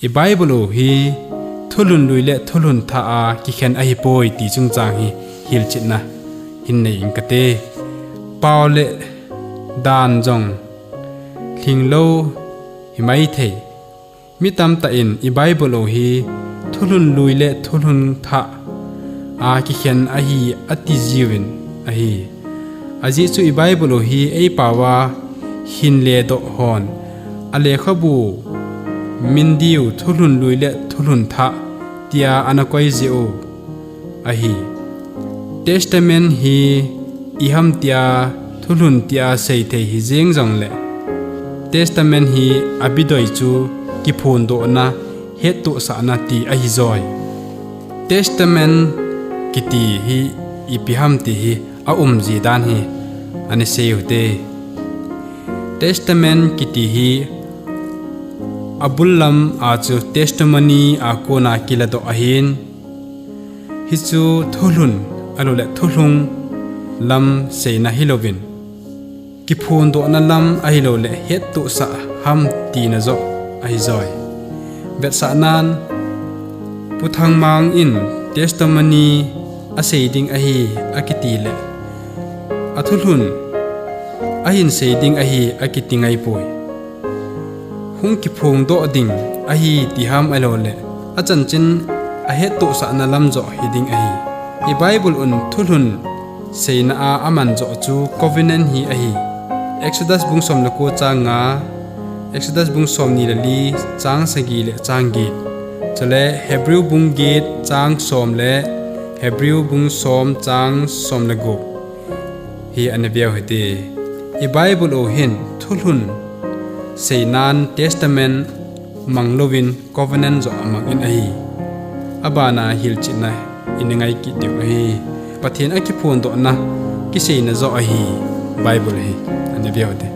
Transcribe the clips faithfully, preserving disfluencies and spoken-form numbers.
I Bible u hi thulhun lui le thulhun thah a kikhen ahipoi ti chungchang hi hilchetna hin nei inge kati. Pao le dan jong lhinglou himaithei. Mi tamtah in i Bible u hi thulhun lui le thulhun thah a kikhen ahi ati jiuvin ahi. Ajeh chu i Bible u hi eipao a hin ledoh hon a lekhabu min diu thulhun lui le thulhun thah tia ana koi jeh u ahi. Testament hi iham tia thulhun tia seithei hijeng jongle, Testament hi abidoi chu kiphondohna, hettohsahna ti ahijoi. Testament kiti hi ipi ham ti hi aumji dan hi ana sei uhite. Testament kiti hi abul lam a chu testimony a kona kiladoh ahin, hichu thulhun ahilouleh thulhun lam seina hilouvin, kiphondohna lam ahilouleh hettohsah ham tina joh ahijoi. Vetsahnan, Pu Thangmang in testimony asei ding ahi akiti le, athulhun ahin sei ding ahi akiti ngaipoi. Hung kiphongdoh ding ahi ti ham ahilouleh, achanchin ahettohsahna lam joh hiding ahi. I Bible un thulhun seina a aman joh chu covenant hi ahi. Exodus bung som le ko chang nga, Exodus bung somni le li chang sagi le chang get, chule Hebrew bung get chang som le Hebrew bung som chang som le gup hi ana veu hite. I Bible u hin thulhun seinan testament manglouvin covenant joh amangin ahi. Abana hilchetna ina ngai kit diu ahi. Pathen akiphondohna kiseina joh ahi Bible hi, ana veu hite.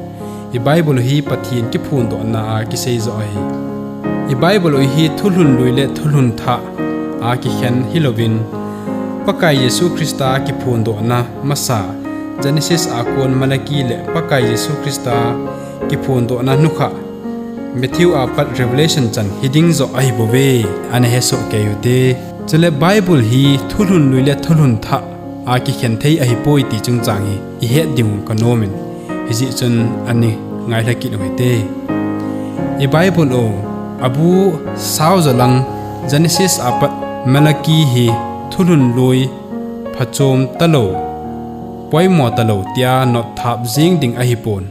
I Bible hi Pathen kiphondohna a kisei joh ahi. I Bible u hi thulhun lui le thulhun thah a kikhen hilouvin, Pakai Jesu Christa kiphondohna masa Genesis a kon Malachi le Pakai Jesu Christa kiphondohna nukhah Matthew a pat Revelation chan hiding joh ahibouve, ana hesoh kei uhite. Chule Bible hi thulhun lui le thulhun thah a kikhen thei ahipoi ti chungchang hi ihet diu kanomin, hijeh chun ana ngailha kit uhite. I Bible u abu saojolang Genesis a pat Malachi hi thulhun lui phachom talou, poimo talou tia notthap jeng ding ahipon.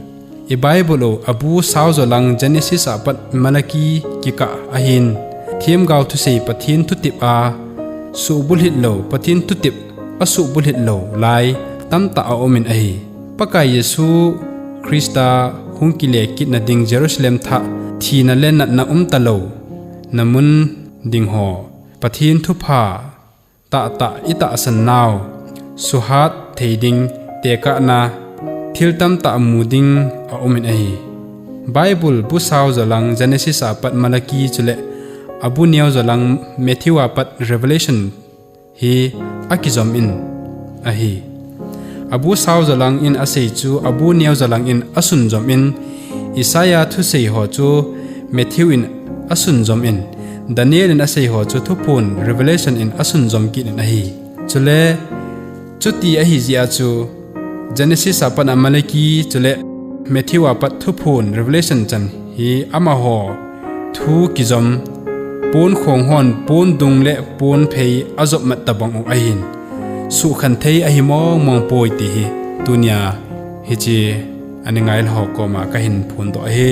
I Bible u abu saojolang Genesis a pat Malachi kikah ahin, themgao thusei Pathen thutep a suhbulhit lou, Pathen thutep asuhbulhit lou lai tamtah aumin ahi. Pakai Jesu Christa hung kile kitna ding Jerusalem thah, thina le natna umtalouna mun ding ho, Pathen thupha tahtah itahsan nau suhat thei ding tekahna thil tamtah mu ding aumin ahi. Bible bu saojolang Genesis a pat Malachi chule abu neojolang Matthew a pat Revelation hi akijomin ahi. Abu saojolang in asei chu abu neojolang in asunjomin, Isaiah thusei ho chu Matthew in asunjomin, Daniel in asei ho chu Thuphon Revelation in asunjom kitin ahi. Chule chuti ahijeh a chu Genesis a pat a Malachi chule Matthew a pat Thuphon Revelation chan hi amaho thu kijom, ponkhong hon pondung le ponphei ajopmat tabang u ahin, suhkhen thei ahi mongmong poi ti hi tunia hiche ana ngailha ho koma kahin phondoh ahi.